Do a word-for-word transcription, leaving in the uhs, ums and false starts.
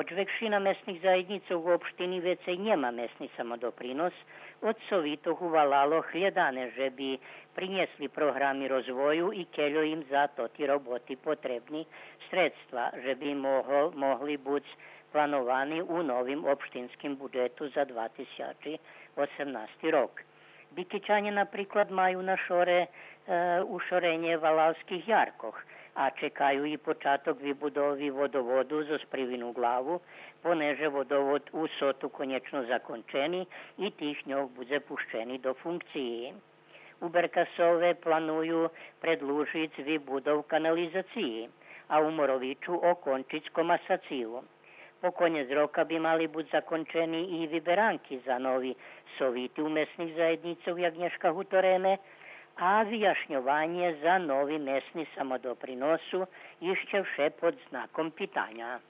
Гоч векшина месних заєднїцох у општини вецей нєма месни самодопринос, од совитох увалало глєдане же би принєсли програми розвою и кельо им за тоти роботи потребни средства, же би могли буц плановани у новим општинским буджету за два тисячи осемнасти рок. Бикичанє, наприклад, маю на шоре ушоренє валалских яркох, а чекаю и початок вибудови водоводу зоз Привину Главу, понеже водовод у Соту конєчно закончени и тих ньох будзе пущени до функциї. У Беркасове планую предлужиц вибудов канализациї, а у Моровичу окончиц комасацию. По конєц рока би мали буц закончени и виберанки за нови совити у месних заєднїцох, як нєшка гутореме, а вияшньованє за нови месни самодоприносу ище вше под знаком питаня.